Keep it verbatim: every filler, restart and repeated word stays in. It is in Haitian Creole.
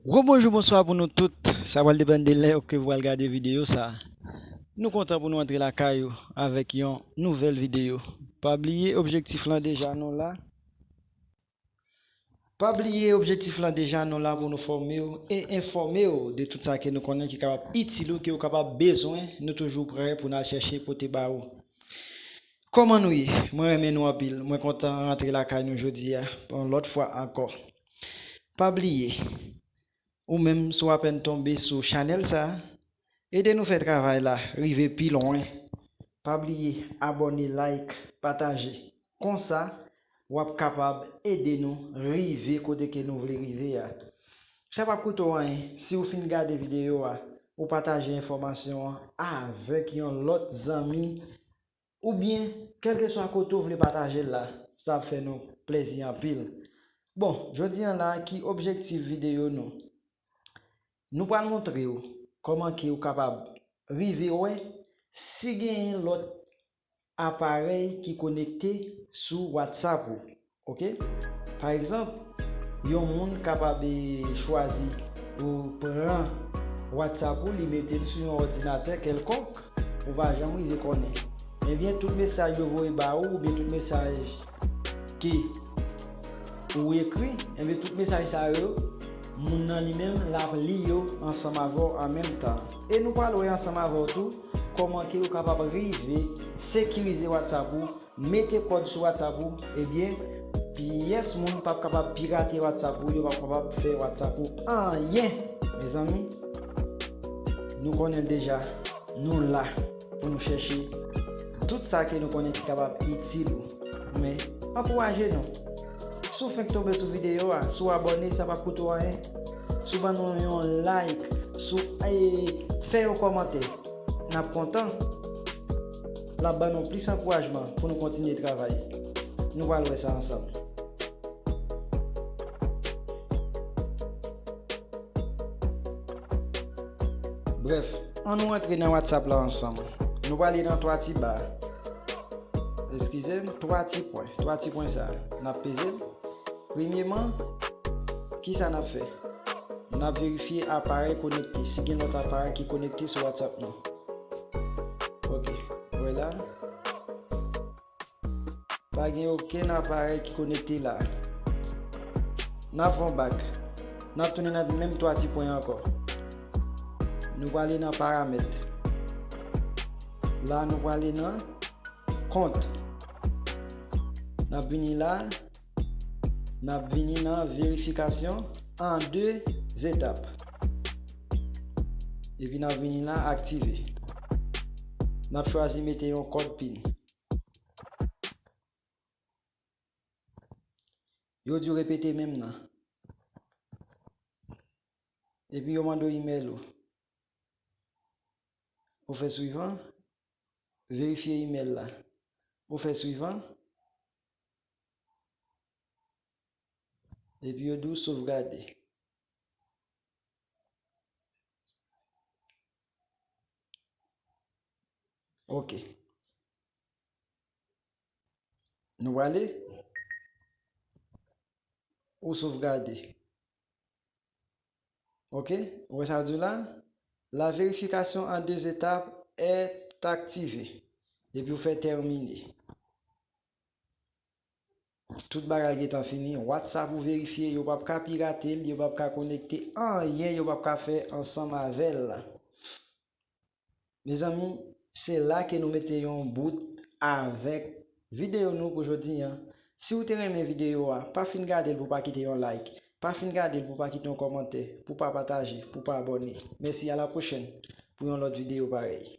Gwo bonjou, bonswa pou nou tout. Sa pral depann de lè ke w pral gade videyo sa. Nou kontan pou nou antre lakay ou avèk yon nouvèl videyo. Pa bliye objektif lan deja, nou la. Pa bliye objektif lan deja, nou la pou nou fòme w e enfòme w de tout sa ke nou konnen ki kapab itil ou, ke w kapab bezwen, nou toujou prè pou n al chèche pote ba ou. Kòman nou ye? Mwen renmen nou anpil. Mwen kontan rantre lakay nou jodi a, yon lòt fwa ankò. Pa bliye, ou menm, si w apèn tonbe sou chanèl sa, ede nou fè travay la rive pi lwen. Pa bliye abòne, like, pataje. Konsa, w ap kapab ede nou rive kote ke nou vle rive a. Sa p ap koute w anyen si w fin gade videyo a, ou pataje enfòmasyon an avèk yon lòt zanmi, oubyen kèlkeswa kote w vle pataje l la, sa ap fè nou plèzi anpil. Bon, jodi a la, ki objektif videyo nou? Nou pral montre w kòman ke w kapab rive wè si genyen lòt aparèy ki konekte sou WhatsApp ou. Oke? Pa egzanp, yon moun kapab, e, chwazi pou pran WhatsApp ou, li mete l sou yon òdinatè kèlkonk, ou pa janm rive konnen. Ebyen, tout mesaj yo voye ba ou, oubyen tout mesaj ke ou ekri, ebyen, tout mesaj sa yo, moun nan li menm, l ap li yo ansanm avè w an menm tan. E nou pral wè ansanm avè w tou kòman ke ou kapab rive sekirize WhatsApp ou, mete kòd sou WhatsApp ou, ebyen, pyès moun p ap kapab pirate WhatsApp ou, yo p ap kapab fè WhatsApp ou anyen. Mezanmi, nou konnen l deja, nou la pou nou chèche tout sa ke nou konnen ki kapab itil ou. Men, ankouraje nou. Si w fenk tonbe sou videyo a, si w abòne, sa p ap koute w anyen. Si w ban nou yon like, si w, e, fè yon kòmantè, n ap kontan. L ap ban nou plis ankourajman pou nou kontinye travay. Nou pral wè sa ansanm. Brèf, ann nou antre nan WhatsApp la ansanm. Nou prale nan twa ti ba. Eskize m, twa ti pwen. Twa ti pwen sa a. N ap peze l. Premyeman, kisa n ap fè? N ap verifye aparèy konekte, si gen lòt aparèy ki konekte sou WhatsApp nou. Oke, wè la. Pa gen okenn aparèy ki konekte la. N ap fè yon bak. N ap tounen nan menm twa ti pwen ankò. Nou prale nan paramèt. La, nou prale nan kont. N ap vini la. N ap vini nan verifikasyon an de etap. Epi n ap vini la, aktive. N ap chwazi mete yon kòd pin. Yo di w repete menm nan. Epi yo mande w imèl ou. Ou fè swivan, verifye imèl la. Ou fè swivan, epi yo di w sovgade. Oke. Nou prale. Ou sovgade. Oke, ou wè sa di w la? La vérification en deux étapes est activée. Epi ou fè terminer. Tout bagay gentan fini. WhatsApp ou verifye, yo p ap ka pirate l, yo p ap ka konekte anyen, yo p ap ka fè ansanm avè l. Mezanmi, se la ke nou mete yon bout avèk videyo nou pou jodi a. Si w te renmen videyo a, pa fin gade l pou w pa kite yon like, pa fin gade l pou w pa kite yon kòmantè, pou w pa pataje, pou w pa abòne. Mèsi, a la pwochèn pou yon lòt videyo parèy.